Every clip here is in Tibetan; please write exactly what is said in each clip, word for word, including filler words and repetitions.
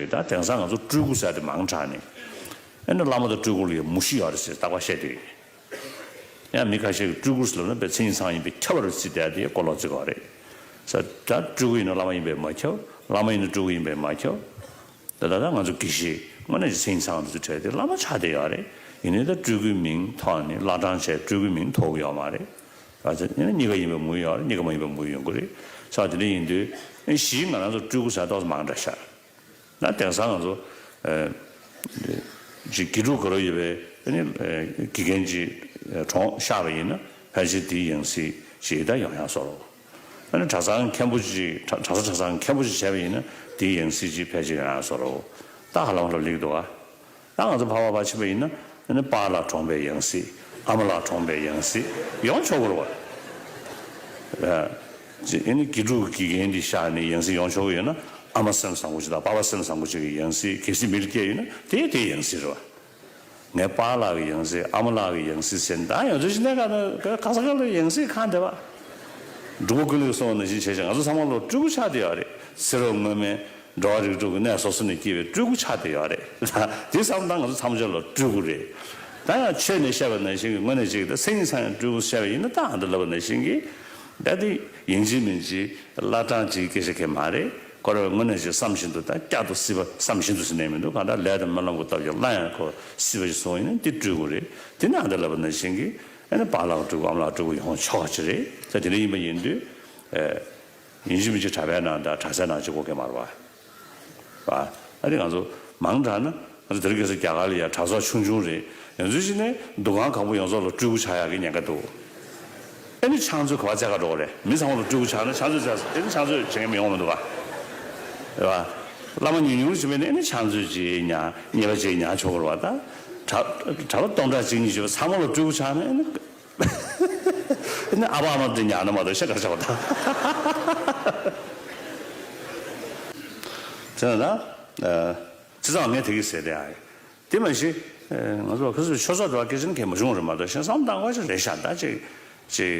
ད་དེང་སང་ང་ཚོ་སྤྲུལ་སྐུ་ཟེར་དེ་མང་དྲགས་ནས། ཨེ་ནི་བླ་མ་དང་སྤྲུལ་སྐུ་ལ་ཡང་མུ་བཞི་ཡོད་རེད་ཟེར་རྟག་པར་བཤད་དེ། ཡང་མི་ཁ་ཤས་ཀྱིས་སྤྲུལ་སྐུ་ཟེར་ལབ་ན་དཔེ་མཚན་ཉིད་ཚང་ཡིན་པས་ཁྱབ་པ་རེད་ཟེར་བསྡད་དེ་གོ་ལོག་བརྩི་དགོས་རེད། ས་ད་སྤྲུལ་སྐུ་ཡིན་ན་བླ་མ་ཡིན་པས་མ་ཁྱབ། བླ་མ་ཡིན་ན་སྤྲུལ་སྐུ་ཡིན་པས་མ་ཁྱབ། ད་ད་ད་ང་ཚོ་དགེ་བཤེས་དངོས་གནས་ཀྱི་མཚན་ཉིད་ཚང་བ་འདི་ཚོ་གྲས་དེ་བླ་མ་ཆགས་བསྡད་ཡོད་རེད། ཡིན་ནའི་ད་སྤྲུལ་སྐུའི་མིང་ཐོག་ནས་བླ་བྲང་བྱས་སྤྲུལ་སྐུའི་མིང་ཐོབ་ཀྱི་ཡོད་མ་རེད། ད་ཚེ་གཉིས་ཀ་ཡིན་པའི་མུ་ཡོད་རེད། གཉིས་ཀ་མ་ཡིན་པའི་མུ་ཡོང་གི་རེད། ས་དེ་འདྲ་ཡིན་དུས་གཞི་ང་རང་ཚོ་སྤྲུལ་སྐུ་ཟེར་ཏོག་ཙམ་མང་དྲགས་ཤག་ན་དེང་སང་ང་ཚོ་ཅིག་དགེ་ཕྲུག་ག་རེ་ཡོད་པའི་ཨ་ནི་དགེ་རྒན་ཅིག་གྲོངས་ཤག་པ་ཡིན་ན་ཕལ་ཆེར་དེའི་ཡང་སྲིད་ཅིག་ད་ཡོང་ཡག་བཟོ་རོགས། ཨ་ནི་གྲྭ་ཚང་མཁན་པོ་ཅིག་གྲྭ་གྲྭ་ས་གྲྭ་ཚང་མཁན་པོ་ཅིག་བྱས་པ་ཡིན་ན་དེའི་ཡང་སྲིད་ཅིག་ཕལ་ཆེར་ཡོང་ཡག་བཟོ་རོགས། ད་ཧ་ལམ་ཧ་ལམ་ལེགས་འདུག་ཨ། ད་ང་ཚོ་ཕ་བ་ཕ་ཕྱིན་པ་ཡིན་ན་ཨ་ནི་པཱ་ལགས་གྲོངས་པའི་ཡང་སྲིད། ཨ་མ་ལགས་གྲོངས་པའི་ཡང་སྲིད་ཡོང་ཆོག་གི་རེད་བ། ཅེས་ཨ་ནི་དགེ་ཕྲུག་དགེ་རྒན་འདི་ཤག་ནས་ཡང་སྲིད་ཡོང་ཆོག་གི་ཡོད་ན་ཨ་མ་སེམས་བཟང་པོ་ཅིག་དང་པཱ་པ་སེམས་བཟང་པོ་ཅིག་གི་ཡང་སྲིད་གལ་སྲིད་མི་ལ་སྐྱེས་ཡོད་ན་དེ་དེའི་ཡང་སྲིད་རེད་བ། ངའི་པཱ་ལགས་ཀྱི་ཡང་སྲིད་ཨ་མ་ལགས་ཀྱི་ཡང་སྲིད་ཟེར་ན་ད་ཡང་སྲིད་ཅིག་གནས་ག་ན་ག་ས་ག་ལ་ཡང་སྲིད་གང་བསྡད་པ། འབྲུག་པ་ཀུན་ལེགས་གསུངས་པ་ནང་བཞིན་བྱས་ཤིང་ང་ཚོ་ཚང་མ་ལོ་སྤྲུལ་སྐུ་ཆགས་བསྡད་ཡོད་རེད། ཕྱི་རོལ་མངོན་མེད་འགྲོ་བ་རིགས་དྲུག་གི་གནས་སོ་སོ་ནས་སྐྱེས་པའི་སྤྲུལ་སྐུ་ཆགས་བསྡད་ཡོད་རེད། དེ་བསམ་བློ་བཏང་ང་ཚོ་ཚང་མ་ཆ་ལ་སྤྲུལ་སྐུ་རེད། ད་ཡང་ཆོས་ནས་བཤད་པ་ནང་བཞིན་གྱི་དངོས་གནས་ཅིག་ད་མཚན་ཉིད་ཚང་ཡང་སྤྲུལ་སྐུ་བཤད་པ་ཡིན་ན་ད་ཨ་འདི་ལབ་པ་ནང་བཞིན་གྱི་ད་དེ་ཡིན་གཅིག་མིན་གཅིག་བླ་བྲང་ཅིག་སྐད་ཆ་གང་མ་རེད། ཁོ་རང་དངོས་གནས་ཅིག་བསམ་བཞིན་དུ་ད་བསྐྱར་དུ་སྲིད་པ་བསམ་བཞིན་དུ་ཟེར་ནས་མི་འདུག་གང་ལྟར་ལས་དང་སྨོན་ལམ་གྱི་སྟོབས་ཀྱིས་སླར་ཡང་ཁོ་སྲིད་པ་ཞིག་བཟུང་ཡིན་ན་འདི་སྤྲུལ་སྐུ་རེད། དེ་ནི་ཨ་འདི་ལབ་པ་ནང་བཞིན་གྱི་ཨ་ནི་པཱ་ལགས་སྤྲུལ་སྐུ་ཨ་མ་ལགས་སྤྲུལ་སྐུ་ཡོང་ཆོག་པ་ཅིག་རེད། ད་དེ་འདྲ་ཡིན་པ་ཡིན་དུས་ཨེ། ཡིན་གཅིག་མིན་གཅིག་གྲྭ་པའི་ནང་དང་གྲྭ་སའི་ནང་གཅིག་པོ་གང་མ་རེད་བ། བ། ཨ་ནི་ང་ཚོ་མང་དྲགས་ན་ང་ཚོ་དེ་རིང་ཁ་སང་རྒྱ་གར་ལ་ཡ་གྲྭ་ཚོགས་ཆུང་ཆུང་རེད། ཡང་ཚོད་ཅིག་ནས་འདུ་ཁང་གང་པོ་ཡོངས་རྫོགས་ལ་སྤྲུལ་སྐུ་ཆགས་ཡག་གི་ཉེན་ཁ་འདུག་ཨ་ནི་ཕྱག་མཛོད་ག་པར་བཙལ་ག་འགྲོ་དགོས་རེད། མི་ཚང་མ་ལ་སྤྲུལ་སྐུ་ཆགས་ན་ཕྱག་མཛོད་བཙལ་ཨ་ནི་ཕྱག་མཛོད་བྱེད་མཁན་མི་ཡོང་མི་འདུག་ག་རེད་བ། བླ་མ་ཉུང་ཉུང་ཞིག་མེད་ནས་ཨ་ནི་ཕྱག་མཛོད་ཅིག་ཉར་གཉེར་པ་ཅིག་ཉར་ཆོག་གི་རེད་བ། ད་གྲྭ་གྲྭ་པ་སྟོང་ཕྲག་གཅིག་གཉིས་ཞིག་ཚང་མ་ལ་སྤྲུལ་སྐུ་ཆགས་ན་ཨ་ནི། ཨ་ནི་ཨ་ཕ་ཨ་མ་དེ་ཉར་ན་མ་གཏོགས་ཤ་ག་ཆགས་པ་དང་། དེ་ན་ད། སྤྱི་ཚང་ངས་དེ་གི་ཟེར་དེ་ཨ། དེ་མ་གཞི། ང་ཚོ་ཁ་སང་ཆོས་ཚོགས་འགྲོ་བ་སྐད་ཆ་ནི་གལ་མ་བྱུང་བ་རེད་མ་གཏོགས་ཤ་བསམ་བཏང་བ་ཞིག་རེད་ཤག་ད་ཅིག་ཅིག་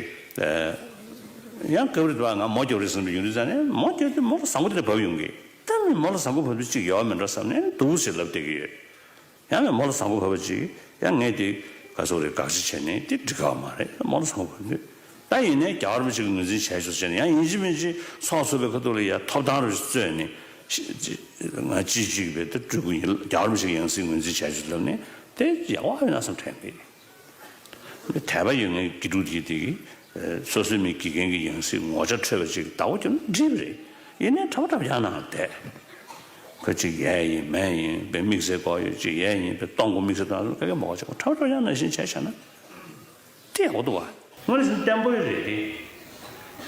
ཡང་སྐབས་རེ་དུ་བ་ང་མོ་རྒྱབ་རེད་བསམ་པའི་ཡོང་དུས་ཙང་ནས་མོ་རྒྱབ་དུས་མོ་ལ་བཟང་པོ་དེ་འདྲ་བབས་ཡོང་གི་ད་མི་མོ་ལ་བཟང་པོ་བབས་དུས་ཅིག་ཡོད་མི་འདྲ་བསམ་ནས་འདུག་ཟེར་ལབ་བསྡད་ཀྱི་ཡོད། ཡང་ནས་མོ་ལ་བཟང་པོ་བབས་པ་ཅིག་ཡང་ངས་དེ་ག་སོག་རེད་དགག་བྱ་བྱས་ནས་དེ་འགྲིག་ག་མ་རེད། མོ་ལ་བཟང་པོ་བབས་དུས་ད་ཡིན་ནའི་རྒྱལ་བ་རིན་པོ་ཆེ་གི་ངོས་འཛིན་བྱས་ཆོག་བྱས་ནས་ཡང་ཡིན་གཅིག་མིན་གཅིག་ཚོགས་ཚུགས་པའི་ཁ་ཐུག་ལ་ཡ་ཐོབ་ཐང་རུ་རྩོད་ནས་ང་ཅི་གཅིག་པའི་ད་སྤྲུལ་སྐུ་ཡིན་རྒྱལ་བ་རིན་པོ་ཆེ་གི་ཡང་སྲིད་ངོས་འཛིན་བྱས་ཆོག་ལབ་ནས་དེ་ཡག་པོ་ཡོད་ན་བསམ་དྲན་གི་དད་པ་ཡོད་མཁན་དགེ་ཕྲུག་དེ་དེ་གི་སོ་སོའི་མི་དགེ་རྒན་གྱི་ཡང་སྲིད་ངོ་ཆ་འཕྲོད་པ་ཅིག་ཟླ་བོ་བརྒྱབ་ན་འགྲིག་པ་རེད། ཡིན་ནའི་གྲྭ་པ་གྲྭ་པ་ཡང་ནང་བསྡད། ཁོ་ཅིག་ཡས་ཡིན་མེད་ཡིན་པའི་དམིགས་བསལ་གོ་ཡོད་ཅིག་ཡས་ཡིན་པའི་གཏོང་སྒོ་དམིགས་བསལ་གཏོང་ག་གེ་མོ་ཅིག་གྲྭ་པ་གྲྭ་པ་ཡང་ནང་བཞིན་བྱས་བྱས་ན་དེ་ཡག་པོ་འདུག་བ། དངོས་གནས་བརྟན་པོ་རེད་དེ།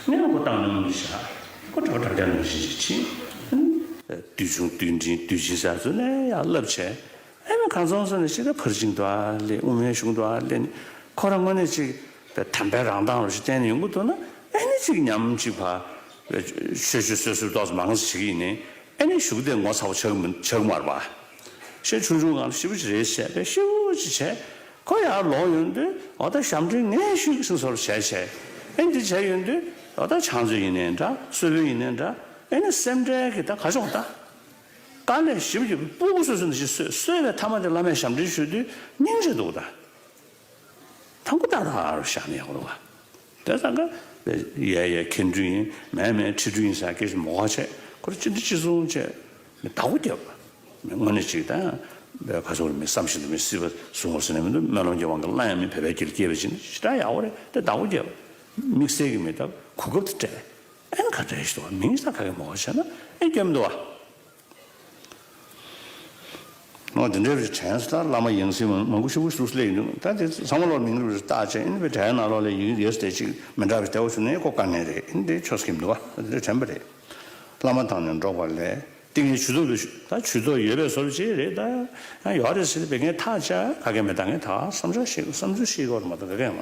ངས་ལ་ཁོ་བཏང་ནས་མི་ཤ་ཁོ་གྲྭ་པ་གྲྭ་པ་ཡང་ནང་བཞིན་ཅིག་ཕྱིན། དུས་ཆུང་དུས་འབྲིང་དུས་ཆེན་ཟེར་ཚོ་ནས་ཡར་བསླབ་བྱས། ཨེ་མ་གང་ཚང་སོང་ནས་ཤི་ད་ཕར་ཕྱིན་དུ་ཨ་ལེ་དབུ་མའི་གཞུང་དུ་ཨ་ལེ་ནི་ཁོ་རང་དངོས་གནས་ཅིག་དམ་པའི་རང་མདངས་རུ་ཞིག་བསྟན་ནས་ཡོང་གི་འདུག་ན་ཨེ་ནི་ཅིག་ཉམས་ཅིག་ཕ་ཆོས་ཆོས་སོ་སོའི་ཏོག་ཙམ་མང་ཙམ་བྱེད་ཀྱི་ཡིན་ནི་ཨེ་ནི་གཞུག་དེ་ངོ་ཚ་བོ་ཆགས་མི་ཆགས་མར་བ། ཤེས་ཆུང་ཆུང་སྒང་ལ་ཤི་བོ་ཅིག་རེད་བྱས་པས་ཤི་བོ་ཅིག་བྱས་ཁོ་ཡར་ལོག་ཡོང་དུས་འོ་ད་ཞབས་འདྲེན་ངས་ཞུས་ཟིན་སོར་བྱས་བྱས་ཨེ་འདི་བྱས་ཡོང་དུས་འོ་ད་ཕྱག་མཛོད་ཡིན་ནའི་འདྲ་གསོལ་དཔོན་ཡིན་ནའི་འདྲ་ཨེ་ནི་སེམས་ཁྲལ་གྱི་ད་ག་ཅོག་ད། དཀའ་ལས་ཞིབ་ཀྱིས་སྤུ་གུ་སོ་སོ་ནས་ཤི་གསོས་གསོས་པའི་ཐ་མ་དེ་བླ་མས་ཞབས་འདྲེན་ཞུ་དུས་སྙིང་རྗེ་འདུག་ད། ཐང་ཀུ་ཏག་ཏག་རུ་བཞག་ནས་ཡག་པོ་འདུག་བ། དེ་ཙང་ཀ་ཡ་ཡ་མཁན་སྤྲུལ་ཡིན་མེད་མེད་ཁྲི་སྤྲུལ་ཡིན་ཟེར་སྐད་ཆ་མོ་ཁ་བྱས་ཁོ་ར་ཅི་འདྲ་ཅི་གསུང་བྱས་མི་བདག་པོ་རྒྱབ། མི་དངོས་གནས་ཅིག་དང་ཁ་སོག་རུ་མི་བསམ་བཞིན་དུ་མི་སྲིད་པ་བཟུང་བར་ཟེར་ནས་མི་འདུག་སྨོན་ལམ་གྱི་དབང་གིས་སླར་ཡང་མི་བོད་པའི་རྒྱལ་སྐྱེས་པ་ཅིག་ནི་ཞེ་དྲག་ཡག་པོ་རེད་དེ་བདག་པོ་རྒྱབ། དམིགས་བསལ་གྱི་མི་ཐབས་གོ་སྐབས་དེ་སྤྲད། ཨེ་ན་ག་འདྲ་ཞིག་འདུག་བ་མིང་ས་ག་གེ་མོ་བྱས་ན་ཨེ་སྐྱོན་མི་འདུག་བ། ཨོ་དེ་འདྲའི་དྲན་སོང་། ད་བླ་མ་ཡང་སྲིད་མང་པོ་ཞེ་པོ་ཞིག་སླེབས་ཡིན་འདུག་ད་དེ་ཚང་མ་ལོག་མིང་རུ་བརྟག་བྱས་ཨེ་ན་པའི་གྲལ་ནང་ལོག་ལས་ཡིན་ཡོད་དེ་ཅིག་མི་འདྲ་བའི་ལྟ་བ་ཞུ་ནས་ཀོ་དཀའ་ངལ་རེད། ཨེ་ན་དེ་ཆོས་སྐྱིད་མི་འདུག་བ། དེ་འདྲ་དྲན་པ་རེད། བླ་མ་དང་ནི་འགྲོགས་པ་ལས་ཏིང་ངེ་ཇུས་གཏོགས་ད་ཇུས་གཏོགས་ཡོད་པའི་བཟོ་ཅིག་རེད། ད་ཡང་ཡོད་རེད་ཟེར་ཏེ་བེད་ངས་ཐག་བཅད་ག་གེ་མེད། ད་ངས་ད་བསམ་ཚུལ་ཤེས་བསམ་ཚུལ་ཤེས་དགོས་མ་གཏོགས་ག་གེ་མ།